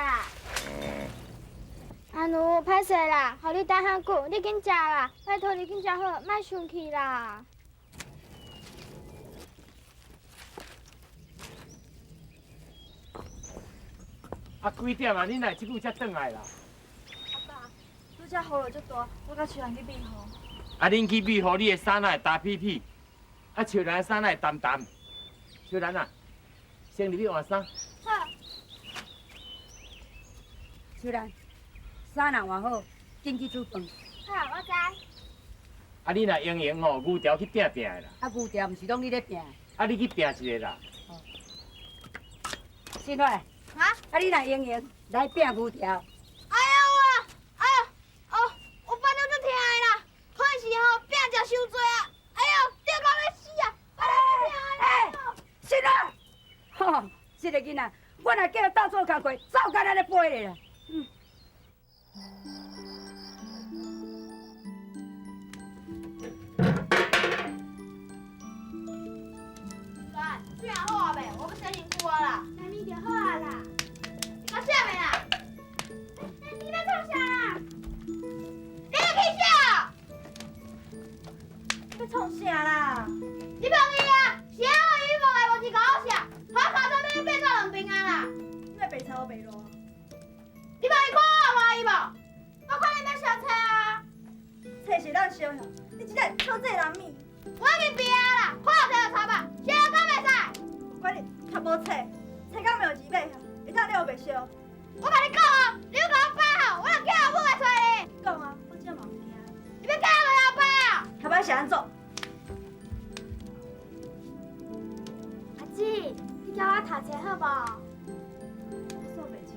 啦。阿奴，歹勢啦，予你等遐久，你緊食啦，拜託你緊食好，莫生氣啦。啊，幾點啊？你哪會這久才轉來啦？阿爸，拄才雨落足大，我佮秋蘭去避雨。啊，恁去避雨，你的衫哪會焦皮皮？啊，秋蘭的衫哪會澹澹？秋蘭啊，先入去換衫。好。秋蘭，衫若換好，緊去煮飯。好，我知。啊，你若閒閒吼，牛條去拚拚啦。啊，牛條毋是攏你咧拚。啊，你去拚一下啦。新發。啊！啊，你若閒閒來拚牛條。哎喲啊！哎喲，哦，我腹肚足疼的啦，可能是吼拚食傷濟啊！哎喲，痛到欲死啊！腹肚足疼的。哎，新發，吼，這个囡仔，我若叫伊鬥做工課，走干按呢飛咧啦。嗯。来，水好啊未？我欲洗身躯啊啦。來面就好啊啦。你講啥物啦？你欲創啥啦？你欲去啥？欲創啥啦？你問伊啊，是按怎伊問的無是共我寫，我尻川欲變做兩邊啊啦。你欲白賊我白路。你問伊看我歡喜無？我看你欲相冊啊。冊是咱相向，你這個臭這人物。我已經變啊啦，看有冊就插啊，啥人講袂使？我管你讀無冊，冊到廟寺尾，會當你烏白燒。我共你講哦，你欲共我掰吼，我就叫阿母來揣你。講啊，我這嘛毋驚。你欲叫我老爸啊？下擺是按怎？阿姊，你教我讀冊好無？我算袂一句，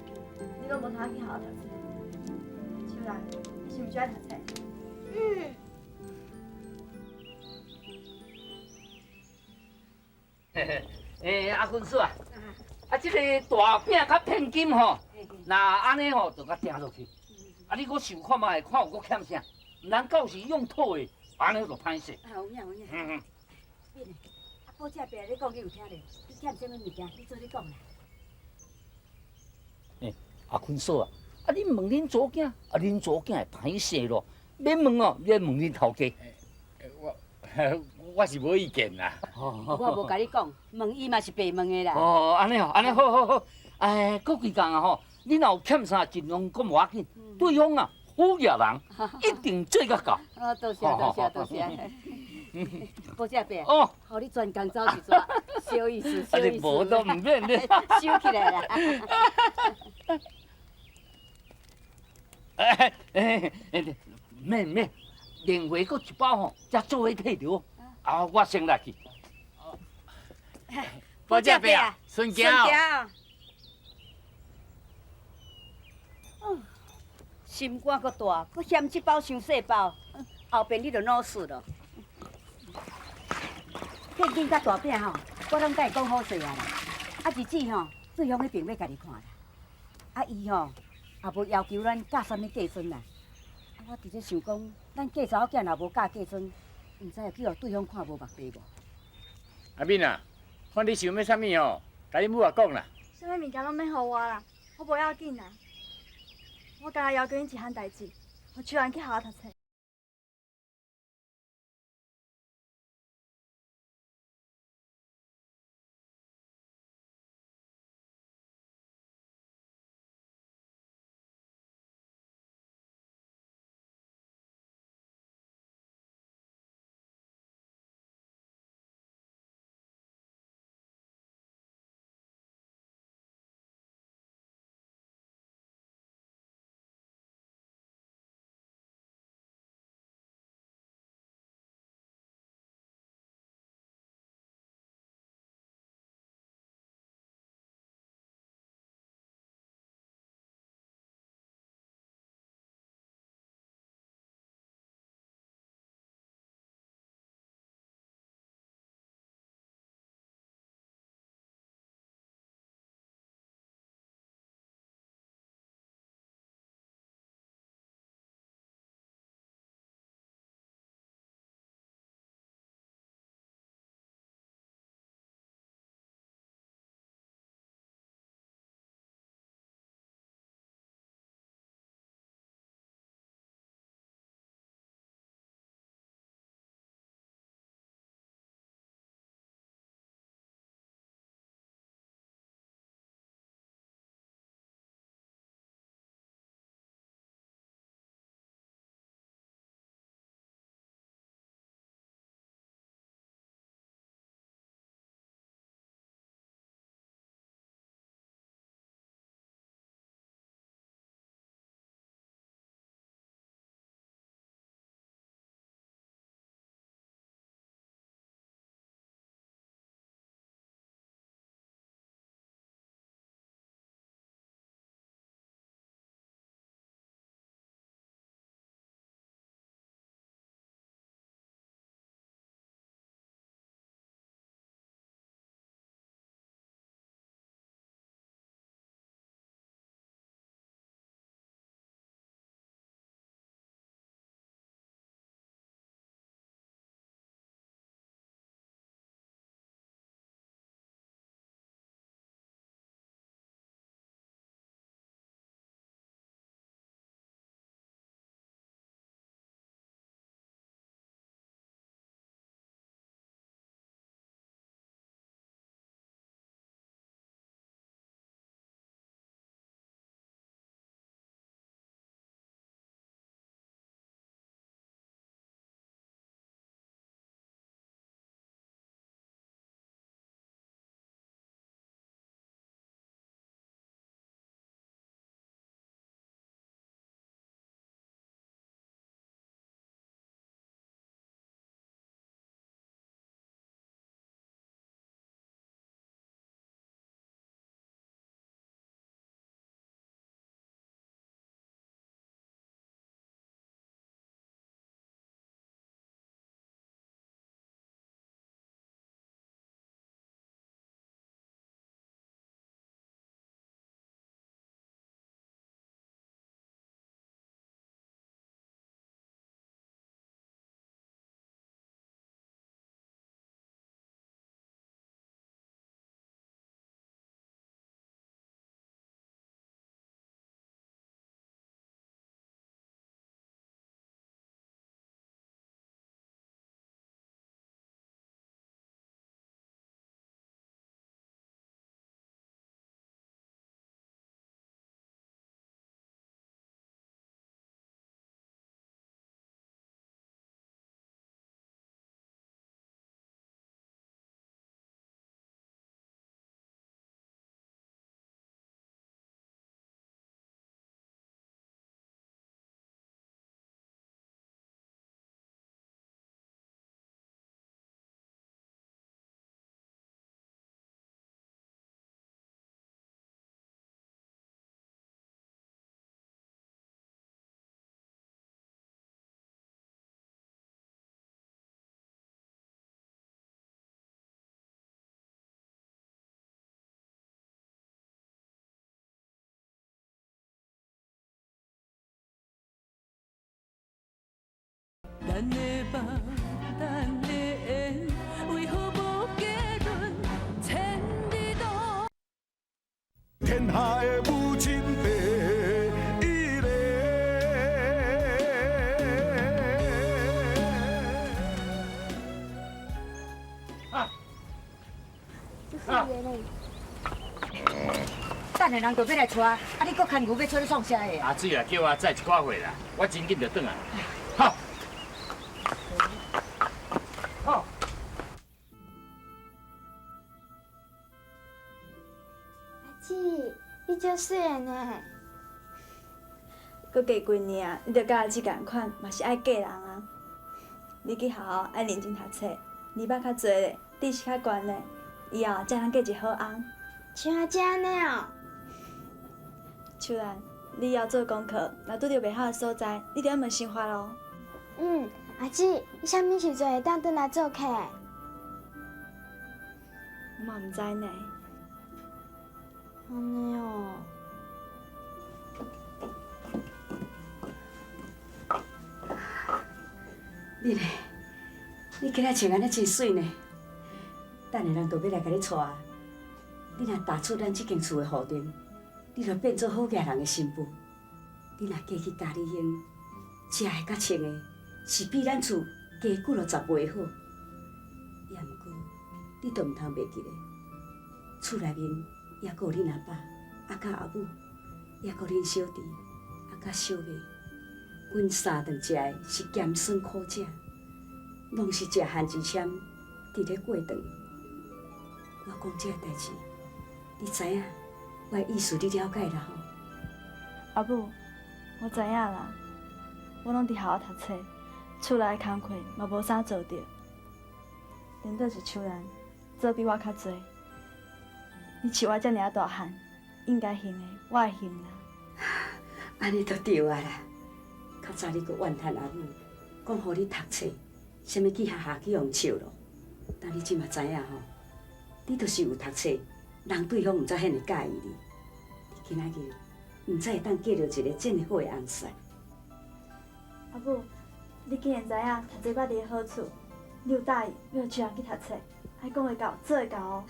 你攏無通去學校讀冊。秋蘭，你是毋是愛讀冊？嗯。欸，阿坤嫂啊，啊，這個大餅佮騙金吼，若按呢吼，就共訂落去。啊，你閣想看覓，看有閣欠啥？毋通到時用妥的，按呢就歹勢。啊，有影有影。嗯嗯。敏，啊，寶姐伯咧講，你有聽著？你欠啥物物件？你做咧講啦。欸，阿坤嫂啊，啊，你問恁祖囝，啊，恁祖囝會歹勢咯。免問哦，你愛問恁頭家。我是無意見啦。我無共你講，問伊嘛是白問的啦。哦，按呢吼，按呢好好好。哎，閣幾工啊吼，你若有欠啥，盡量講無要緊。對方啊，好額人，一定做甲到。哦，多謝多謝多謝。寶姐伯，哦，予你專工走一逝，小意思小意思。無都毋免咧。收起來啦。哎哎哎，免免，電話閣一包吼，才做伙提著。啊，我先來去。寶姐伯啊，順行哦。哦，心肝閣大，閣嫌這包傷細包，後邊你就惱死咯。騙金佮大餅吼，我攏共伊講好勢啊啦。啊，日子吼，對方彼邊欲家己看啦。啊，伊吼也無要求咱嫁啥物嫁妝啦。啊，我佇咧想講，咱嫁查某囝若無嫁嫁妝，毋知會去予對方看無目地無？阿敏啊，看你想欲啥物哦，共你母仔講啦。啥物物件攏免予我啦，我無要緊啦。我干焦要求恁一項代誌，予秋蘭去學校讀冊。咱的梦，咱的缘，为何无结论？千里路。天下的母亲第一个。啊！等下人就欲来娶，啊你阁牵牛欲出去创啥的？阿水啊，叫我载一寡货啦，我真紧就转来。好。好。阿姊，你足媠的呢。阁过几年啊，你著佮阿姊仝款，嘛是爱嫁人啊。你去学校爱认真读册，年捌较济咧，知识较悬咧，以后才通嫁一个好翁。像阿姊按呢哦。秋兰，你以后做功课，若拄著袂晓的所在，你著爱问生发咯。嗯，阿姊，你啥物时阵会当转来做客？我嘛毋知呢。按呢哦。你咧，你今仔穿按呢真媠呢。等下人就欲来共你娶，你若踏出咱这间厝的户顶，你就变做好额人的新妇。你若嫁去佳里乡，食的佮穿的，是比咱厝加几落十倍好。也毋过，你都毋通袂记咧，厝内面犹阁有恁阿爸、啊佮阿母，犹阁恁小弟、啊佮小妹。阮三顿食的是咸酸苦食，拢是食番薯签伫咧过顿。我讲这个代志，你知影？我的意思你了解啦吼？阿母，我知影啦，我拢伫学校读册，厝内的工课嘛无啥做著。颠倒是秋兰做比我较济。你饲我遮尔仔大汉，应该还的，我会还啦。按呢就对啊啦。较早你阁怨叹阿母，讲予你读册，啥物去学校去予笑咯。但你这嘛知影吼？你就是有读册，人对方毋才遐尔佮意你。你今仔日毋知会当嫁著一个这么好的翁婿。阿母，你既然知影读册捌你的好处，你有答应欲予秋兰去读册，爱讲会到，做会到哦。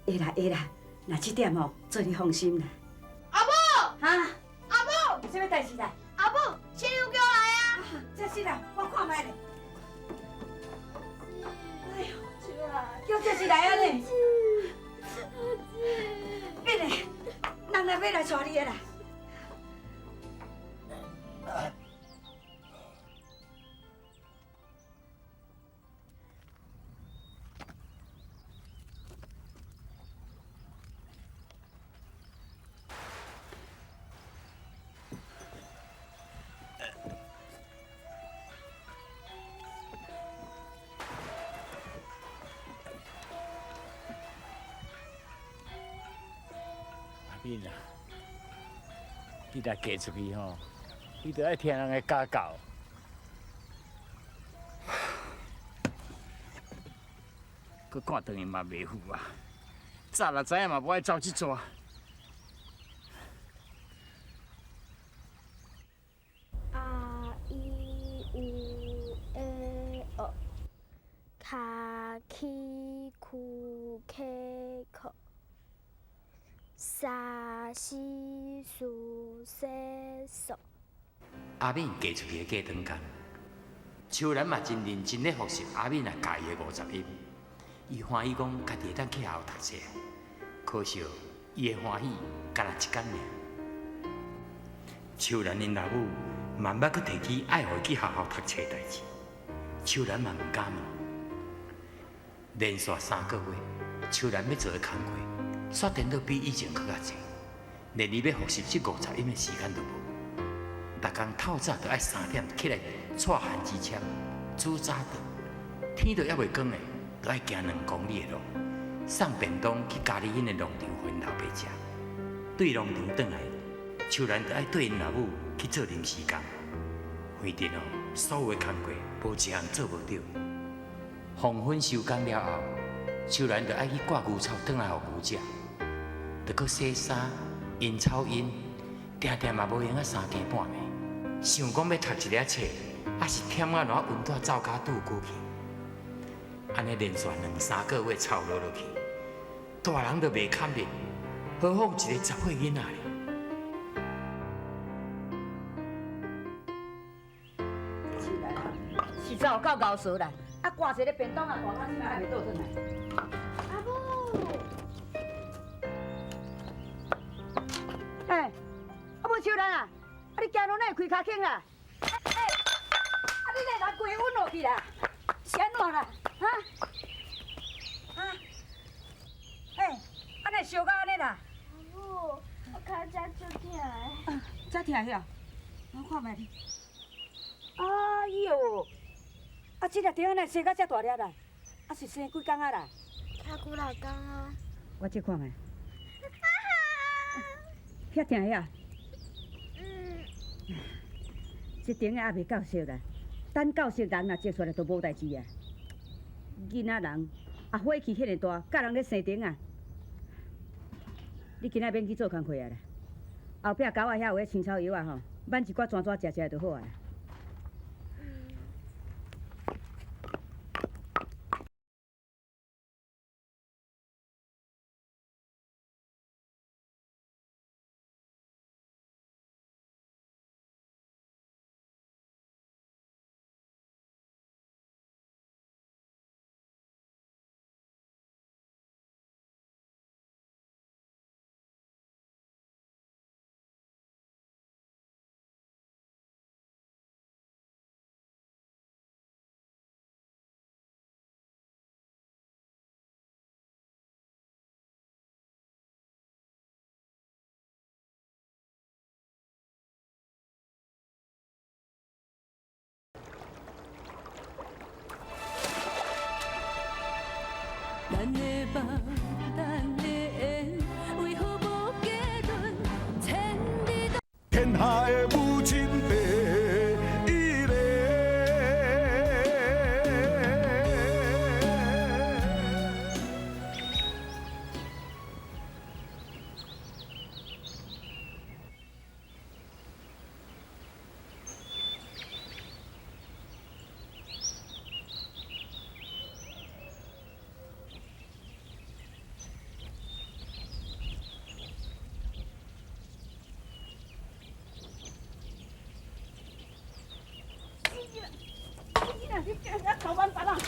会啦会啦，那这点吼，做你放心啦。阿母，哈？阿母，有啥物代志啦？阿母，师娘叫来啊！这是啦，我看觅咧。哎呦，秋兰，叫这是来啊呢？变嘞，人来欲来娶你的啦。阿敏啊，你若嫁出去吼，你著爱听人的家教。阁看转去嘛袂赴啊，早若知影嘛无爱走这逝。 A I U E O，卡 K 库 K 克，沙西苏西索。阿敏嫁出去的过长工，秋兰嘛真认真咧复习阿敏啊教伊的50音，伊欢喜讲家己会当去学校读册，可惜伊的欢喜干焦一工尔。秋兰𪜶老母嘛毋捌阁提起爱予伊去学校读册的代志，秋兰嘛毋敢问。连续3个月，秋兰欲做的工课，煞颠倒比以前阁较济，连伊欲复习这50音的时间都无。逐工透早就爱3点起来掣番薯签、煮早顿，天都犹未光的，就爱行2公里的路，送便当去佳里乡的农场予𪜶老爸食。对农场转来，秋兰就爱缀𪜶老母去做临时工。反正哦，所有的工课无一项做无著。黄昏收工了后，秋兰就爱去割牛草转来予牛食，著阁洗衫、淹草淹，定定嘛无闲仔三更半暝。想讲欲读一下册，啊是忝啊烂晕倒走甲拄久去，按呢连续两三个月操劳落去，大人都袂堪忍，何况一个10岁囡仔咧？实在有够𠢕臊啦！啊，挂一个便当啊，大到这摆还袂倒转来。阿母，欸，啊无秋兰啊，啊你行路哪会开跤轻啦？欸，啊你那人规晕落去啦，是按怎啦？哈？啊？欸，啊哪会烧到按呢啦？阿母，我跤遮足疼的。遮疼遐？我看觅你。哎哟！啊，这粒肠哪会生甲遮大粒啦？啊，是生几工啊啦？才几若工啊。我这看觅。遐疼遐？嗯。这肠仔还袂够熟啦，等够熟，人若接出来就无代志啊。囡仔人啊，火气遐尔大，教人咧生肠啊。你今仔免去做工课啊啦，后壁狗仔遐有彼青草药仔吼，挽一寡砖砖食食就好啊啦。咱的梦，咱的缘，为何无结论？千里都。天下的母亲第一个。你惊甲头班别人哈？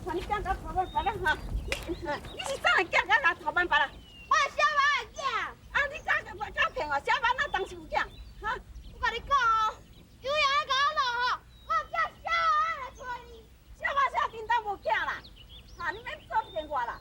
看你惊甲头班别人哈？你是怎会惊甲头班别人？我是小马的囝。啊，你敢敢骗我？小马哪当时有囝？哈？我共你讲哦，有闲来共我弄吼，我叫小马来找你。小马啥叮当无囝啦？哈，你免做骗我啦！